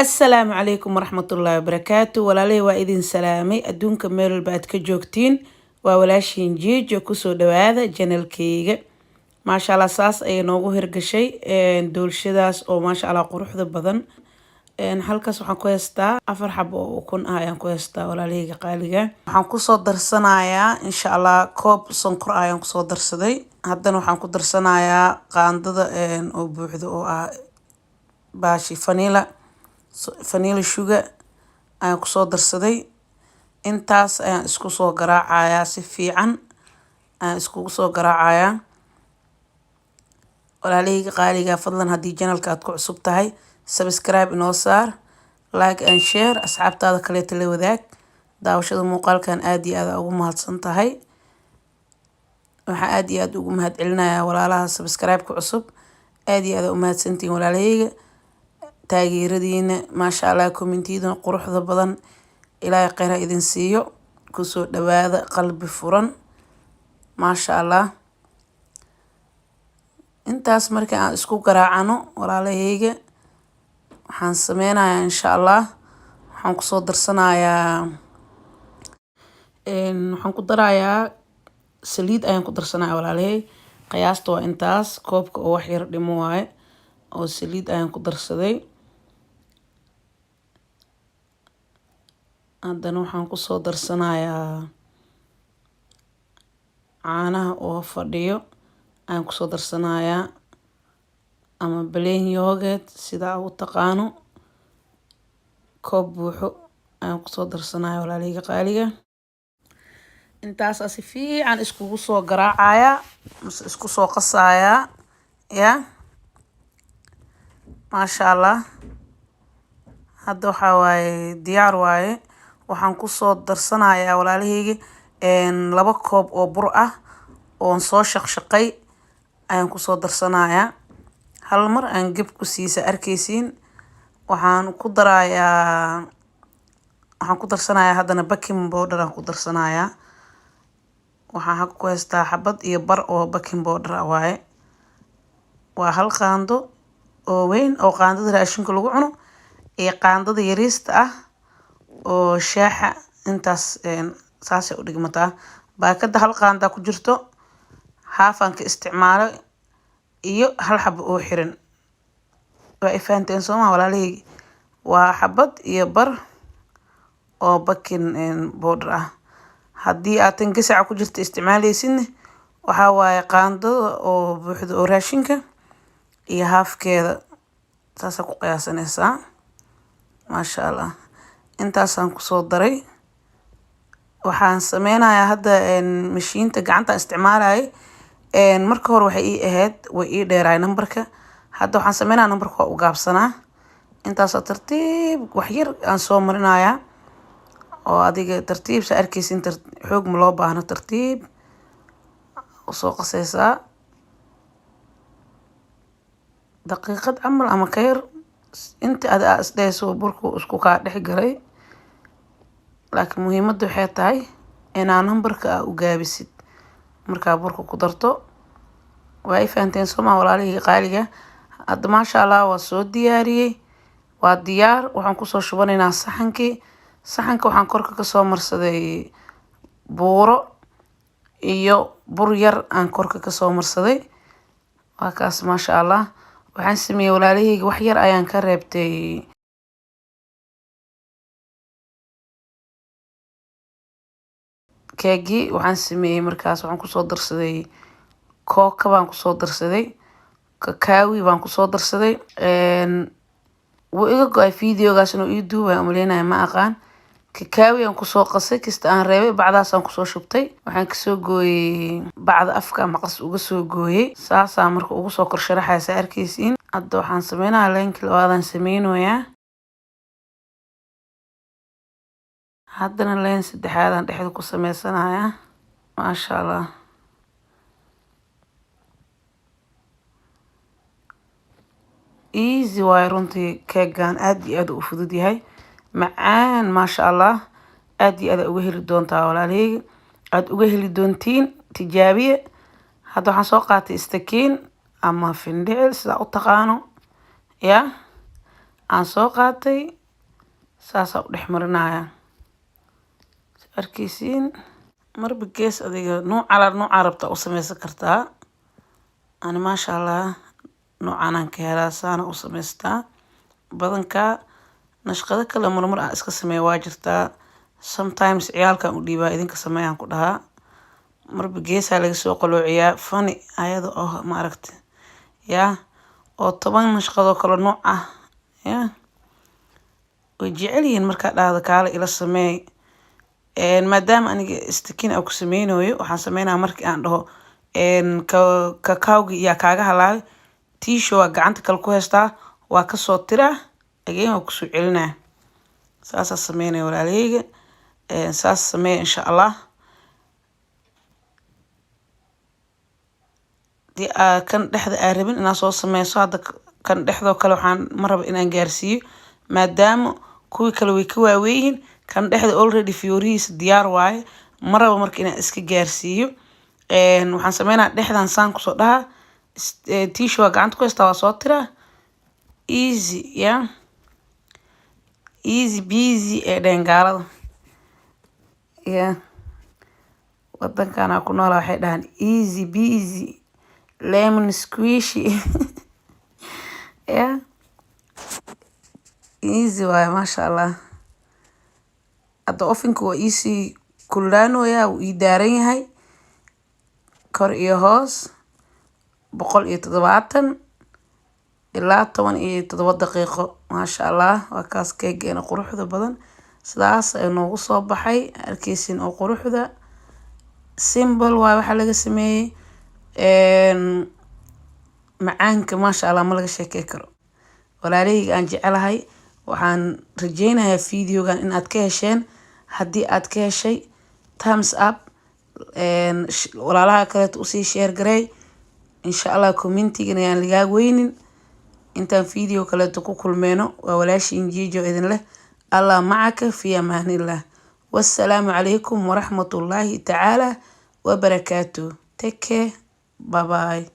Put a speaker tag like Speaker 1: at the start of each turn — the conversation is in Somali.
Speaker 1: Assalaamu calaykum waraxmatullaahi wabarakaatu. Walaalihii, waa idin salaamay adduunka meel walba aad ka joogtiin. Waa walaashiin Jiijo, kusoo dhawaada channelkeyga. Maasha Allah, saas ayay noogu hirgashay doolshadaas oo maasha Allah quruxda badan. Halkaas waxaan ku haystaa 4 xabo oo ukun ah ayaan ku haystaa, walaalahayga qaaliga. Waxaan kusoo darsanayaa, insha Allah, koob sonkor ah ayaan kusoo darsaday. Haddana waxaan ku darsanayaa qaandada oo buuxda oo ah baashi vanilla sugar ayaan kusoo darsaday. Intaas ayaan isku soo garaacayaa, si fiican ayaan iskugu soo garaacayaa. Walaalahayga qaaliga, fadlan haddii channelka aad ku cusub tahay, subscribe inoo saar, like and share, asxaabtaada kaleeta la wadaag. Daawashada muuqaalkan aada iyo aada ugu mahadsan tahay. Waxaan aada iyo aada ugu mahad celinayaa walaalaha subscribe-ka cusub. Aada iyo aada u mahadsantihiin, walaalahayga, taageeradiina, maasha Allah, commentiyadana quruxda badan. Ilaahay kheyr ha idin siiyo. Kusoo dhawaada qalbi furan, maasha Allah. Intaas marka aan isku garaacano, walaalahayga, waxaan sameynayaa, insha Allah, waxaan kusoo darsanayaa, waxaan ku darayaa saliid ayaan ku darsanaya, walaalahey. Qiyaasta waa intaas, koobka oo wax yar dhimo waaye oo saliid ayaan ku darsaday. Haddana waxaan kusoo darsanayaa caanaha oo fadhiyo ayaan kusoo darsanayaa, ama plain yogurt sidaa u taqaano. Koob buuxo ayaan kusoo darsanaya, walaalahayga qaaliga. Intaasaa si fiican iskugu soo garaacayaa mase isku soo qasayaa ya, maasha Allah. Hadda waxaa waaye diyaar waaye. Waxaan kusoo darsanayaa, walaalahayga, 2 koob oo bur ah oon soo shaqshaqay ayaan kusoo darsanayaa. Hal mar aan geb ku siisa arkeysiin. Waxaan ku darayaa, waxaan ku darsanayaa haddana baking powder aan ku darsanayaa. Waxaan xagga ku haystaa xabad iyo bar oo baking powder ah waaye. Waa hal qaando oo weyn oo qaandada raashinka lagu cuno iyo qaandada yariista ah oo shaaxa. Intaas saasay u dhigmataa. Baakada hal qaanda ku jirto, haafaan ka isticmaalay iyo hal xabo oo xiran. Waa i fahanteen sooma, walaalahayga? Waa xabad iyo bar oo baking powder ah. Haddii aad tan gasaca ku jirta isticmaaleysidna, waxaa waaye qaandada oo buuxda oo raashinka iyo haafkeeda, saasaa ku qiyaasanaysaa, maasha Allah. Intaasaan kusoo daray. Waxaan sameynayaa hadda mashiinta gacanta isticmaalayay. Marka hore waxay ii ahayd, way ii dheeraay nambarka. Hadda waxaan sameynayaa nambarka waa u gaabsanaa. Intaasoo tartiib wax yar aan soo marinayaa oo adiga tartiib sa arkeysin, xoog ma loo baahno, tartiib usoo qaseysaa daqiiqad camal ama ka yar inta adi aa isdhehayso burku isku kaa dhex galay. Laakiin muhiimadda waxay tahay inaa nambarka aa u gaabisid markaa burka ku darto. Waa i fahanteen sooma, walaalihii qaaliga? Hadda maasha Allah waa soo diyaariyey, waa diyaar. Waxaan kusoo shubanaynaa saxankii. Saxanka waxaan korka kasoo marsaday buuro iyo bur yar aan korka kasoo marsaday. Waa kaas, maasha Allah. Waxaan sameeyey, walaalahayga, wax yar ayaan ka reebtay keegii. Waxaan sameeyey markaas, waxaan kusoo darsaday kooka baan kusoo darsaday, kakaawi baan kusoo darsaday. Wuu iga go-ay videogaas inuu ii duubay umaleynaya, ma aqaan. Kakaawi aan kusoo qasay kasta aan reebay, bacdaasaan kusoo shubtay. Waxaan kasoo gooyey bacda afka maqas uga soo gooyey, saasaa marka ugu soo kor sharaxaysa arkeysiin. Hadda waxaan sameynayaa line-kii labaadaan sameynayaa. Haddana line saddexaadaan dhexda ku sameysanayaa, maasha Allah. Easy waaye runtii, keegan aada iyo aada u fudud yahay, macaan, maasha Allah. Aada iyo aada uga heli doontaa, walaalaheyga, aada uga heli doontiin. Tijaabiye. Hadda waxaan soo qaatay istakiin ama findhicil sidaa u taqaano ya. Aan soo qaatay, saasaa u dhex marinaya. Arkeysiin, marba gees adiga nuuc ala nuuca rabta u sameysan kartaa. Ani, maasha Allah, noocanaan ka helaa, saana u samaystaa badanka. Nashqado kale marmar aan iska sameeya waa jirtaa. Sometimes ciyaalkan u dhiibaa, idinka sameeyaan ku dhahaa. Marba geesaa laga soo qaloociyaa, funny ayada oo ma aragti yaa, oo 10 nashqadoo kale nooc ah ya way jecel yihiin. Markaa dhahda kaale ila sameey, maadaama aniga istakiin aan ku sameynayo, waxaan sameynaya markii aan dhaho kakaawgi yaa kaaga halaabay, tissue waa gacanta kale ku haystaa, waa kasoo tiraa, again waa kusoo celinaya. Saasaa sameynaya, walaalaheyga. Saas sameeya, insha Allah. Hadii aa kan dhexda aa rabin inaad soo sameyso, hadda kan dhexdoo kale waxaan ma raba inaan gaarsiiyo, maadaama kuwii kale way ka waaweyn. Kan dhexda already fiyoorihiisa diyaar waaye, ma rabo marka inaan iska gaarsiiyo. Waxaan sameynaa dhexdan saan kusoo dhahaa, tissue waa gacanta ku haystaa, waa soo tiraa. Easy ya, easy peasy ee dhehen gaalada ya wadankan ku noolaa, waxay dhahaan easy peasy lemon squeezy ya. Easy waaye, maasha Allah. Hadda ovenka waa iisii kululaanoyaa, wuu ii daaran yahay kor iyo hoos, 170 ilaa 17 daqiiqo. Maasha Allah, waa kaas keegeena quruxda badan, sidaas ay noogu soo baxay. Arkeysin oo quruxda, simple waay waxaa laga sameeyey. Macaanka, maasha Allah, ma laga sheekey karo. Walaalahayga aan jecelahay, waxaan rajeynayaa videogan in aad ka hesheen. Haddii aad ka heshay, thumbs up, walaalaha kaleeto usii share gareey, insha Allah. Commentigana yaan lagaa weynin. Intaan video kaleeto ku kulmeyno, waa walaashiin Jiijo idin leh: Allah macaka, fi amaanillah, wassalaamu calaykum waraxmatullaahi tacaala wabarakaatu. Take care, bye bye.